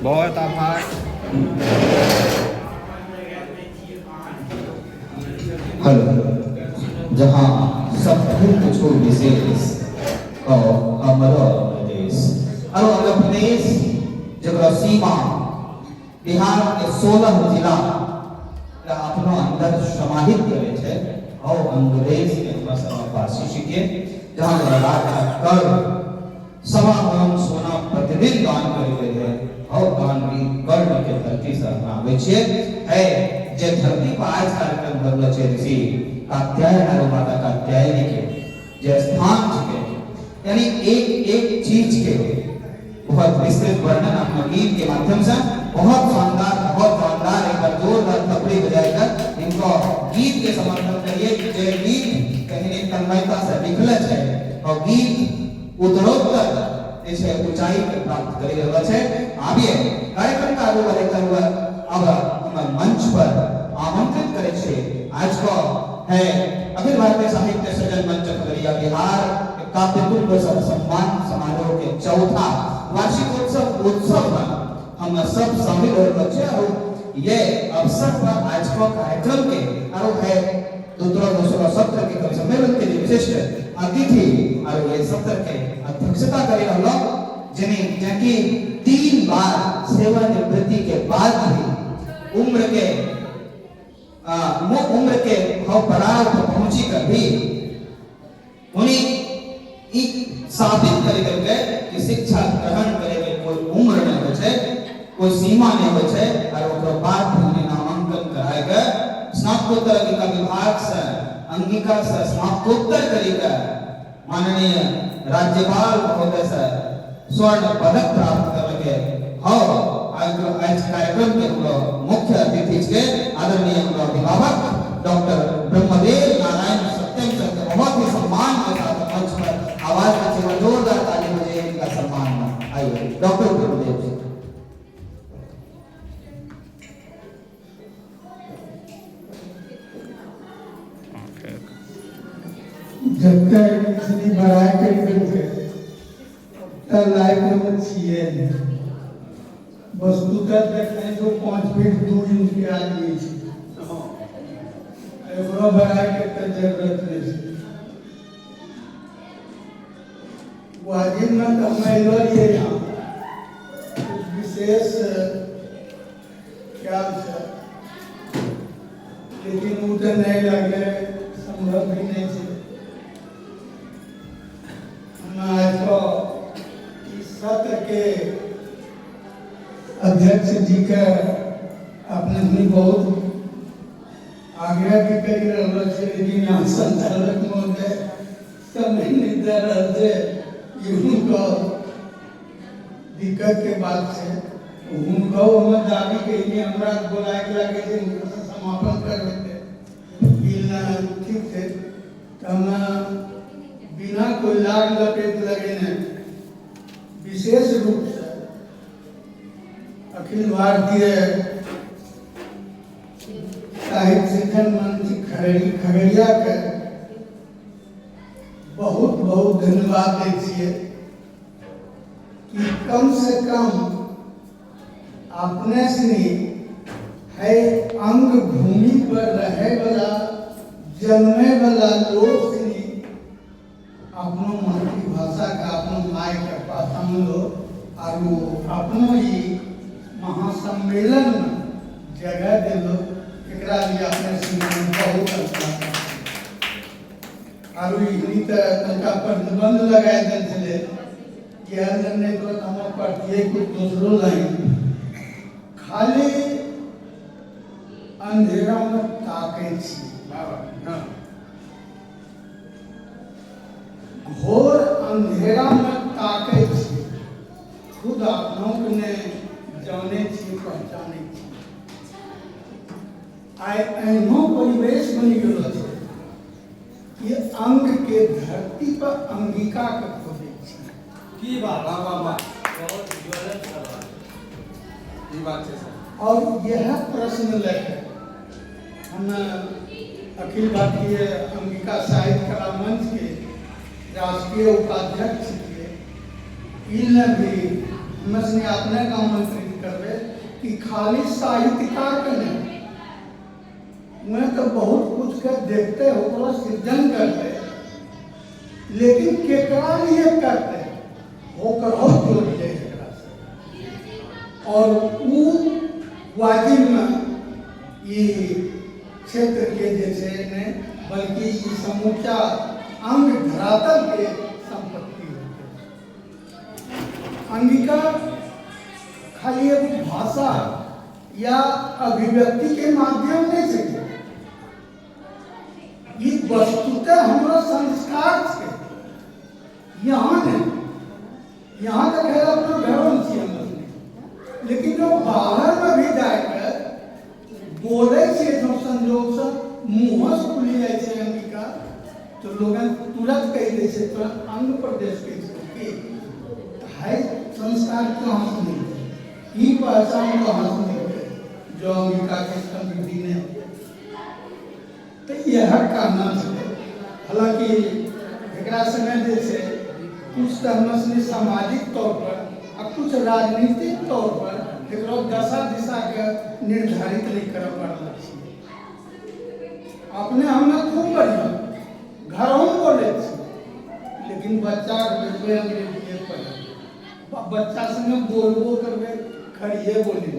बहुत आभार। हेलो, जहाँ सब कुछ विशेष और हमारो प्रदेश और आंध्र प्रदेश जकरा सीमा बिहार के 16 जिला अपनो अंदर समाहित करे छै और अंग्रेज के हमरा सब वासी छिके, जहाँ राजा कर सवा ग्राम सोना प्रतिदिन दान करे रहे और दान भी कर्ण के धरती से अपना आबै छियै। है जे धरती पर आज कार्यक्रम करलो छै ऋषि कात्यायन और माता कात्यायनी के जे स्थान छिके, यानी एक एक चीज के बहुत विस्तृत वर्णन अपना गीत के माध्यम से बहुत शानदार, बहुत शानदार। एक बार जोरदार थपड़ी बजाकर इनको गीत के समर्थन करिए। जे गीत कहीं तन्मयता से लिखले छै और गीत उत्तरोत्तर जे ऊंचाई के प्राप्त करी रहल छै। आबिए कार्यक्रम का आगू बढ़ते हुए अब हम मंच पर आमंत्रित करे छे आज को है अखिल भारतीय साहित्य सृजन मंच खगड़िया बिहार काव्य कुंभ सम्मान समारोह के चौथा वार्षिकोत्सव उत्सव में हम सब शामिल हो रहल छे और ये अवसर पर आज को कार्यक्रम के और है दूसरा दूसरा सत्र के कवि सम्मेलन के लिए विशिष्ट अतिथि और ये सत्र के अध्यक्षता करे रहलो जिन्हें जबकि 3 बार सेवानिवृत्ति के बाद भी उम्र के भाव पड़ाव पर पहुंची कर भी उन्हें एक साबित करे करके कि शिक्षा ग्रहण करे के कोई उम्र नहीं हो छे, कोई सीमा नहीं हो छे, और ओकरो बाद भी उन्हें नामांकन कराए के स्नातकोत्तर अंगिका विभाग से अंगिका से स्नातकोत्तर करी के माननीय राज्यपाल महोदय से स्वर्ण पदक प्राप्त करके हो आज कार्यक्रम के हम लोग मुख्य अतिथि के आदरणीय हम लोग अभिभावक डॉक्टर ब्रह्मदेव नारायण सत्यम सर के बहुत ही सम्मान के साथ मंच पर आवाज के सेवा जोरदार ताली बजे इनका सम्मान में। आइए डॉक्टर ब्रह्मदेव जी। जब तक इसलिए बड़ाई करी देलकै तब लायक हम छियै नहीं। वस्तुतः देखै तो 5 फीट 2 इंच के आदमी छै, एकरो बड़ाई के तऽ जरूरत नहीं छै। वाजिब में तो हम अयलो रहियै यहाँ कुछ विशेष ख्याल से, लेकिन वो तो नहीं लगे, संभव भी नहीं है। हम आज तो इस सत्र के अध्यक्ष जी के अपने भी बहुत आग्रह भी करी रहल छै, लेकिन यहाँ संचालक महोदय समय नहीं दे रहल छै। ई हुनको दिक्कत के बात छै। हुनको हम दाबी कहिए हमरा बोलाय के लागे छै, हुनका से समापन करबे ई ना ठीक छै। तो हम बिना कोई लाग लपेट लगेने विशेष रूप से अखिल भारतीय साहित्य सृजन मंच खगड़िया के बहुत बहुत धन्यवाद दै छियै कि कम से कम अपने से है अंग भूमि पर रहे वाला जन्मे वाला लोग से अपनो मातृभाषा का अपनो my के पहचान लो और वो अपनो ही महासम्मेलन में जगह दिलो, एकरा लिए अपने से बहुत अच्छा। और इतनी तो तनका प्रतिबंध लगाए देल छलै कि हर नहीं तो हम पढ़तिए कुछ दूसरो लाइन खाली अंधेरा में ताकै छी, घोर अंधेरा में ताकै छी, खुद अपनों के ने जाने छी पहचाने छी। आइ एहनो परिवेश बनि गेल छै कि अंग के धरती पर अंगिका के खोजै छी। की बात, वाह वाह वाह, बहुत ज्वलंत सवाल। की बात है सर। और यह प्रश्न लेकर हम अखिल भारतीय अंगिका साहित्य कला मंच के राष्ट्रीय उपाध्यक्ष के इन भी हमने अपने का आमंत्रित करबै कि खाली साहित्यकार के नहीं, मैं तो बहुत कुछ के देखते ओकरो सृजन करते, लेकिन केकरा लिए करते ओकरो जोड़िए एकरा से। और उ वाजिब में ई क्षेत्र के जे छै नहि, बल्कि ई समूचा अंग धरातल के संपत्ति होते। अंगिका खाली एगो भाषा या अभिव्यक्ति के माध्यम नहीं छै, ई वस्तुतः हमरो संस्कार छै। यहाँ नहीं, यहाँ तो खैर अपना घरों में छियै हम, लेकिन जो बाहर में भी जाके बोले छियै, जो संजोग से मुँह से खुली जाइ छै अंगिका, तो लोगन तुरंत कहि दै छै, तोरा अंग प्रदेश के छौ की है, संस्कार कहाँ से मिलतै, ई पहचान कहाँ से मिलतै जो अंगिका के समृद्धि नहीं होते। तो यह कहना छै। हालांकि एकरा संगे जे छै कुछ तऽ हमरा सनी सामाजिक तौर पर आ कुछ राजनीतिक तौर पर एकरो दशा दिशा के निर्धारित नहीं करऽ पड़ल छी। अपने हमे खूब बढ़िया घरों में बोले छी, लेकिन बच्चा के भेजबै अंग्रेजीए पढ़े, बच्चा संगे बोलबो करबै खड़िए बोली।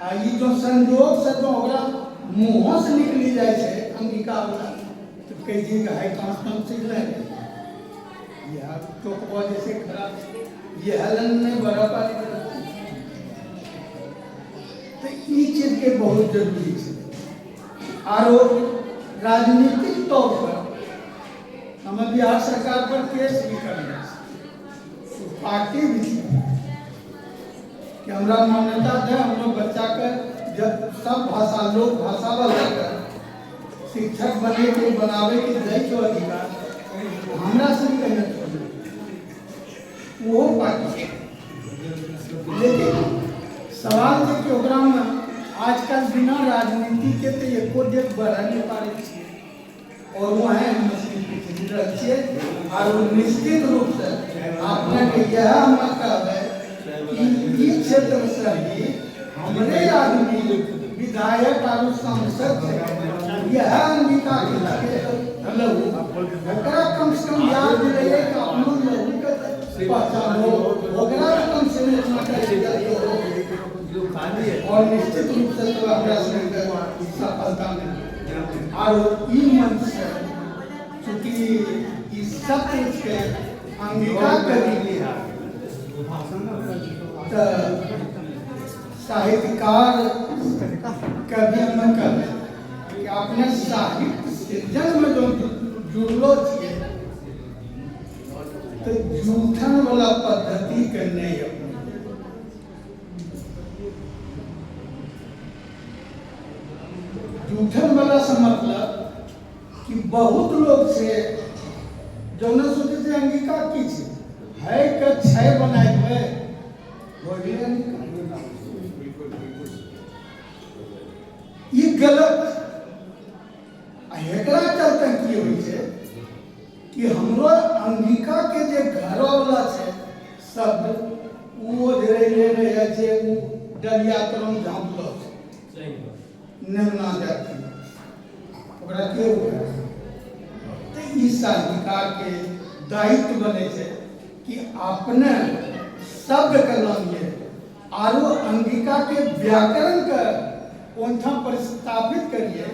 आ ई जो संजोग से जो ओकरा मुँहों से निकली जाइ छै अंगिका वाला, तऽ कहै छियै कि हाय कहाँ से सीखले, यह टोकबो जैसे खराब यह लन नहीं बड़ा पानी। तो ई चीज के बहुत जरूरी छै। आरो राजनीतिक तौर पर हमें बिहार सरकार पर केस भी करना छै, पार्टी भी छै कि हमरा मान्यता दे, हमरो बच्चा के जब सब भाषा लोक भाषा वाला के शिक्षक बने के बनावे के दै छो अधिकार, हमरा से कहने छोड़े वो पार्टी। लेकिन सवाल छै कि ओकरामे आजकल बिना राजनीति के तो एको डेग बढ़ा नहीं पारै छियै और वह हम पिछड़ी रहल छियै। और निश्चित रूप से अपने के यह हम कहबै कि ई क्षेत्र से भी हमरे आदमी विधायक आर सांसद छै, यह अंगिका के छियै लहू, ओकरा कम से कम याद दिलैयै कि अपनो लहू के पहचानो, ओकरा कम से कम इतना करे। और निश्चित रूप से तो हमरा सबके सफलता मिलत। और ई मंच से चूंकि ई सत्र के अंगिका करी लिया, तऽ साहित्यकार कभी हम कहबै कि अपने साहित्य सृजन में जो जुड़लो छियै तऽ जूठन वाला पद्धति के नहीं अपने। जूठन वाला से मतलब कि बहुत लोग से जौने सोचे छै अंगिका की छै, है के छै बनाए देबै, हो गेलै अंगिका। ई गलत। आ एकरा चलते की होइ छै कि हमरो अंगिका के जे घरवाला छै शब्द, ओ जे रहै छै ओ डलिया तरम झाँपलो छै नेमना जाति, ओकरा के उठाय? तऽ ई साहित्यकार के दायित्व बनै छै कि अपने शब्द के लानिए आरो अंगिका के व्याकरण के ओहिठाम परिस्थापित करिए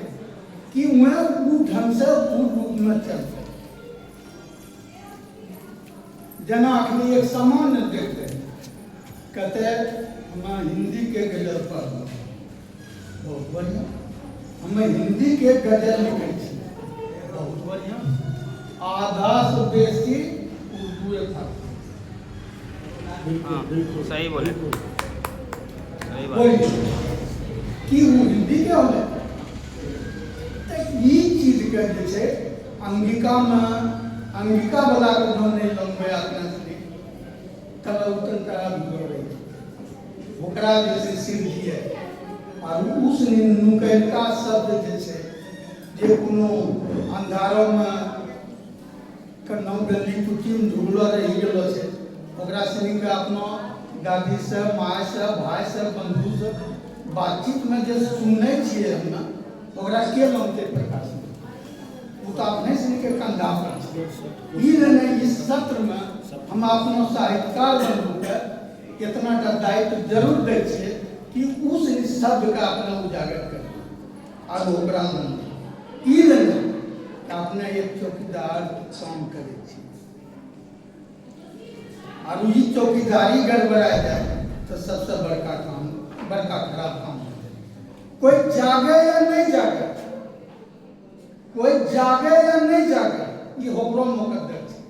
कि वह उ ढंग से उ रूप में चलते। जेना अखनी एक सामान्य देखते कहते हम हिंदी के गजल पढ़लहुँ, बहुत बढ़िया, हम हिंदी के गजल लिखै छी, बहुत बढ़िया, आधा से बेसी उर्दू फारसी। हाँ, सही बोले, सही बात। बोलिए कि ओ हिंदी के होलै? तऽ ई चीजके जे छै अंगिकामे अंगिका वाला के जँ नहि लंबै अपना से तब ओ तनिटा बिगड़ै छै। ओकरा जे छै सिरजिए आर उस नुकैलका शब्द जे छै जे कोनो अन्धारोमे कन्नौ गली कुचीमे ढुकलो रहि गेलो छै, ओकरा सनिके अपनो दादी से, माय से, भाई से, बंधु से बातचीत में जे सुनै छियै हम ने, ओकरा के लौते प्रकाश में? ओ तऽ अपने के कंधा पर छै। ई लेने इस सत्र में हम अपनो साहित्यकार बंधु के इतना टा दायित्व जरूर दै छियै कि उस शब्द के अपना उजागर करी आर ओकरा मन ई लेने अपने एक चौकीदार काम करै छी आर ई चौकीदारी गड़बड़ा जाए तो सबसे बड़का काम, बड़का खराब काम हो जाए। कोई जागे या नहीं जागे, कोई जागे या नहीं जागे, ई होकरो मुकद्दर छै।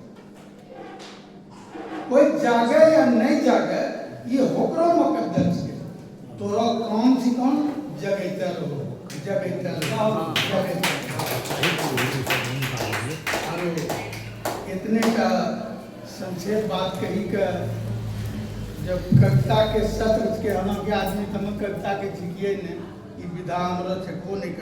कोई जागे या नहीं जागे, ई होकरो मुकद्दर छै। तोरो काम छी कोन जगैते रहो, जगैते रहो, जगैते रहो। आरो इतने का संक्षेप बात कही के जब कविता के सत्र के हम के आदमी तम कविता के झिकिए ने, ई विधा हमरा छकबो नहीं करे।